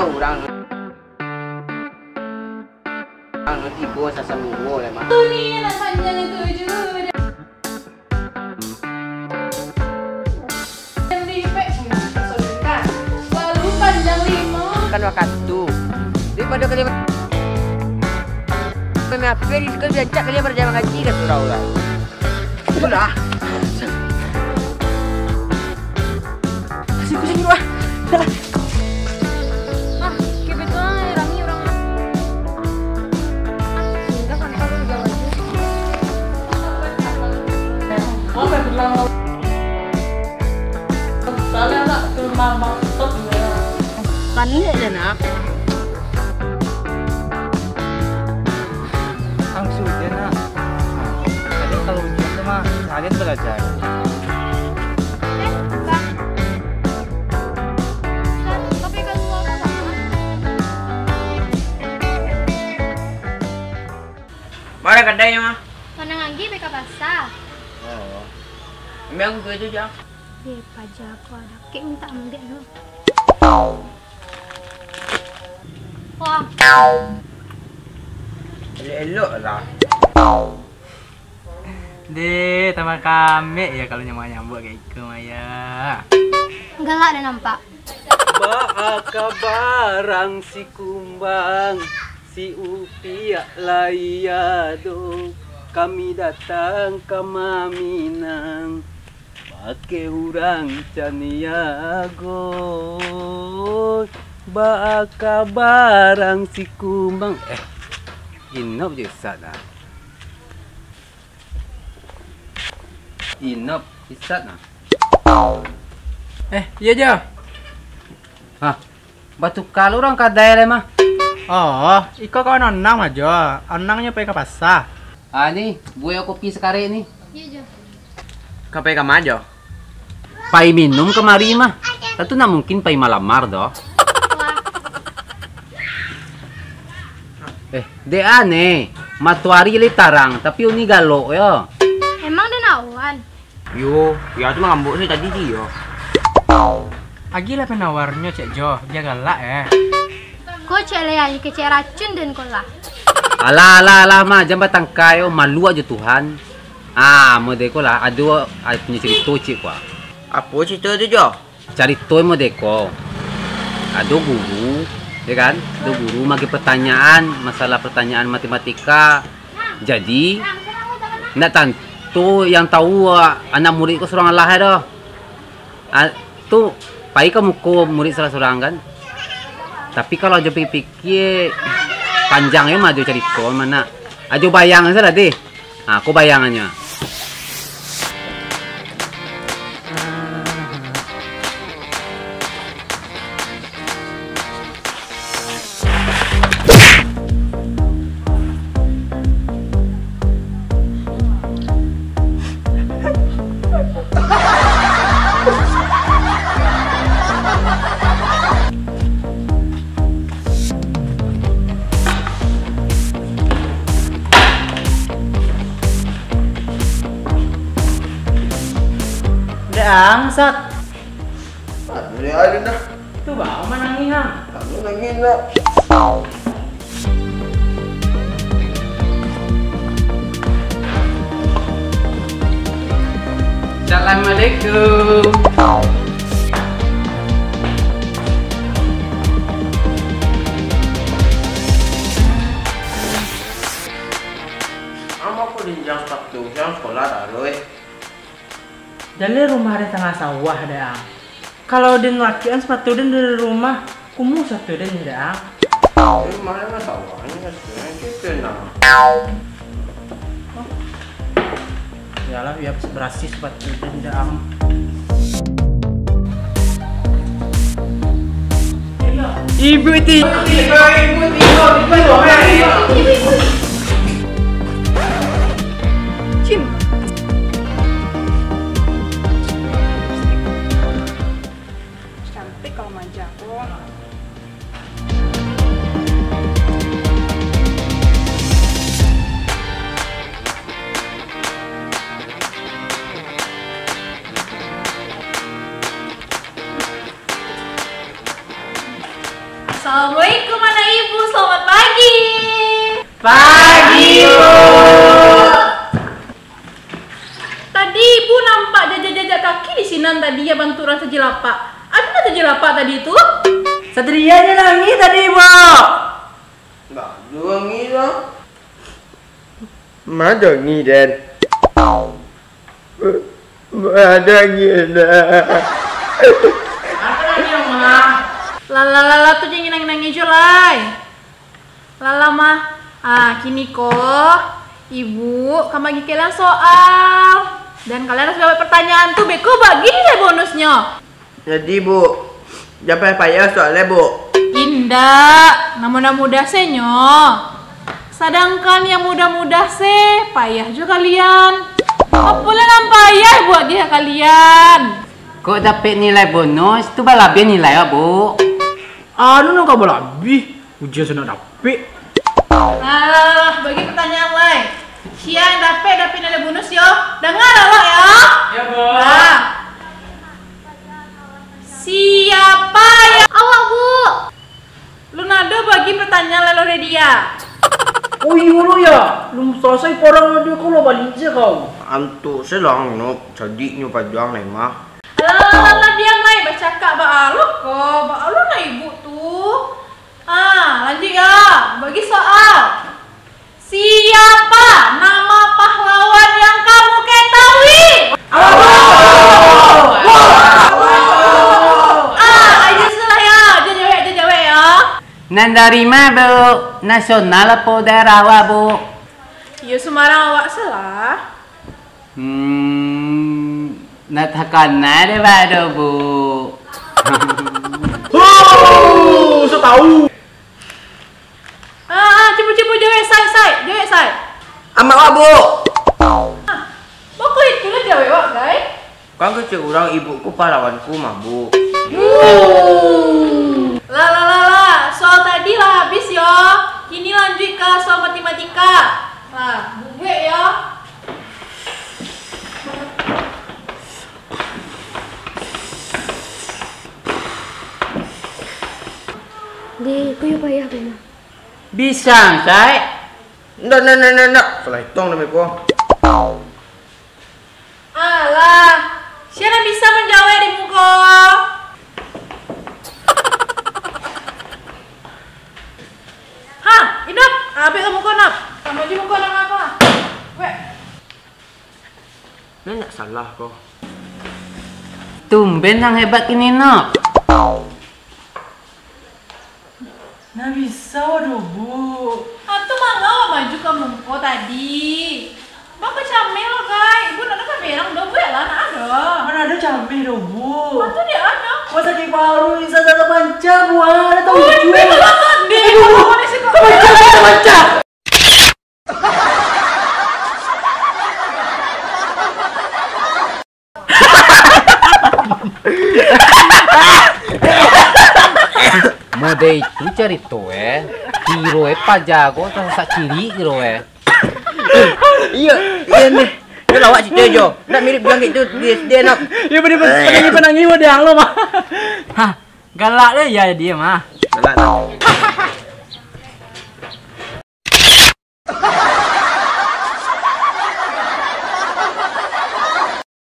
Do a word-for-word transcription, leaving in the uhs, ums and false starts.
Urang, urang tibo sasamuo lah, Mak. Dunia lah panjang tujuh. Kan wakatu. Daripado kalian main H P di situ, diancak kalian pada jamaah ngaji ka surau urang. Itulah. Kasih kucing dulu, ah. Ah, kebetulan hari Rami orang. Ah, sudah kan, kalau udah baju. Salah lah, tu memang top. Panik je nak. Langsung je nak. Tadi kalau ujian tu mah, kalian belajar. Eh, Bang. Kan, tapi kan gua apa, Bang? Mana kadainyo, mah? Mana lagi beka pasar? Oh. Ambil aku duit tu, Jang. Eh, paja aku ada. Kek minta ambil tu. Wah. Elok-elok lah. Deh, tambah kamek ya kalau nyambuk-nyambuk kayak iko, Maya. Galak dah nampak. Baa kaba urang si Kumbang, si Upiak lai ado, kami datang ka Maminang, bakeh urang Caniago. Baa kaba urang si Kumbang? Eh, inok je Ustaz ah. Inok, Isat nah. Eh, iyo Jo. Hah, batuka lo urang kadai lai mah. Oh, iko kawan Onang mah Jo. Onangnyo pai ka pasa. Ah, ni, buek kopi sakarek ni. Iyo Jo. Ka pai ka ma Jo? Pai minum kamari mah. Tantu ndak mungkin pai malamar doh. Eh, dek aneh. Matoari lai tarang, tapi uni galok yo. Emang den awan? Yo, yo tu mangambok sajo tadi di yo. Agiahlah penawarnyo, Cek Jo, bia galak eh. Ko cek lai, kecek racun den ko lah. Alah, alah, alah, mah, jan batangkai, oh, malu ajo Tuhan. Ah, model ko lah, ado, ah, punyo carito cik ko ah. Apo carito tu, Jo? Carito model ko. Ado guru, yo kan? Ado guru maagiah pertanyaan, masalah pertanyaan matematika. Jadi, ndak tantu yang tahu, ah, anak murid ko surang alah doh. Ah, tu, pai ka muko murid salah surang kan. Tapi kalau ajo pikir-pikir, panjang yo mah ajo carito mah nak. Ajo bayang sajo lah deh. Ha, ko bayangannyo. Dek ang, Sat. Aduh, ya, aduh dah. Itu baru manangih, ha? Kamu nangih nak. Assalamualaikum. Ang apo dinjang sapatu, siang sekolah taruih. Jaleh rumah di tangah sawah, dek ang. Kalau den rakikan sapatu den dari rumah, kumuh sapatu den, dek ang. Rumah di tangah sawah, ini kan sebenarnya gitu, nah. Yalah, biar barasiah sapatu den, dek ang. Ibu ti, ibu, ibu, ibu, ibu, ibu. Cim. Cantik kalau manja. Assalamualaikum anak ibu, selamat pagi. Pagi, Bu. Tadi ibu nampak jajak-jajak kaki di sinan tadi, ya, bantu urang sajilapak. Ado sajilapak tadi tu? Satria nyo nangih tadi, Bu. Ndak ado nangih lah. Ma nangih, Den. Ma nangih, Den. Apa nangih, Ma? Lah, lah, lah, lah, tu jan nangih-nangih jo lai. Lah, lah, Ma. Ah, kini ko, Ibu ka maagiah kalian soal. Dan kalian harus jawab pertanyaan tu, beko bagi nilai bonusnyo. Jadi, Bu, jan payah-payah soalnyo, Bu. Indak, nan mudah-mudah se nyo. Sadangkan yang mudah-mudah se, payah jo kalian. Apolah nan payah buek agiah kalian. Kok dapek nilai bonus, tu balabiah nilai, Bu? Anu nan ka balabiah, ujian se ndak dapek. Alah, bagi pertanyaan lai. Sia yang dapek, dapek nilai bonus yo. Danga awak yo. Yo, Bu. Nah. Siapa yang Awak, Bu. Lun ado bagi pertanyaan lai lo, Redia? Oh iyo lo ya, lun salasai parang ado ko lo baliak se kau. Antuk se lah, Nok, cadiak nyo pajuang lai mah. Alah, alah, alah, diam lai, bacakak baa lo ko, baa lo lah ibu tu. Ah, lanjuik yo, bagi soal. Siapa nama pahlawan yang kamu ketahui? Ah, ayo sudah yo, jan jawek, jan jawek yo. Nan dari ma, Bu? Nasional apo daerah awak, Bu? Yo, sumbarang awak se lah. Hmm, ndak takana dek bado, Bu. Oh, so tau. Ah, ah, cubo, cubo jawek, Sai, Sai, jawek, Sai. Amak wak, Bu. Ah, bako itu lah jawek wak, Gai. Kan kecek urang ibuku pahlawanku mah, Bu. Lah, lah, lah, lah. Soal tadi lah habis yo. Kini lanjuik ka soal matematika. Lah, bubuik yo. Deh, ko yo payah bana. Bisa, Sai? Ndak, ndak, ndak, ndak, ndak. Salah ituang namo ko. Alah, sia nan bisa manjawek di muko? Ha, Inok, abek ka muko, Nok. Ka maju muko, Nok, ka. Wek. Nyo ndak salah ko. Tumben nan hebat kini, Nok. Nah, bisa doh, Bu. Atu manga maju ka muko tadi. Bako cameh lo, Gai. Ibu ndak ado kaberang doh, buek lah, ndak ado. Mana ado cameh doh, Bu. Atu dek ado. Wah, sakik paruik, bisa salah panca, Bu. Ah, ado tahu. Wih, jual. Betul lah, Tok. Dek, Bu, kamu ni sih, Tok. Tapanca, tapanca. Model itu carito, eh. Kiro, eh, paja ko, sasak cilik kiro, eh. Iyo, iyo, nih. Itu lawak cerita jo. Ndak mirip bilang gitu di S D, Nok. Iyo, bener, bener, penangis, penangis model lo, mah. Hah, galak deh, ya, dia, mah. Galak, Nok.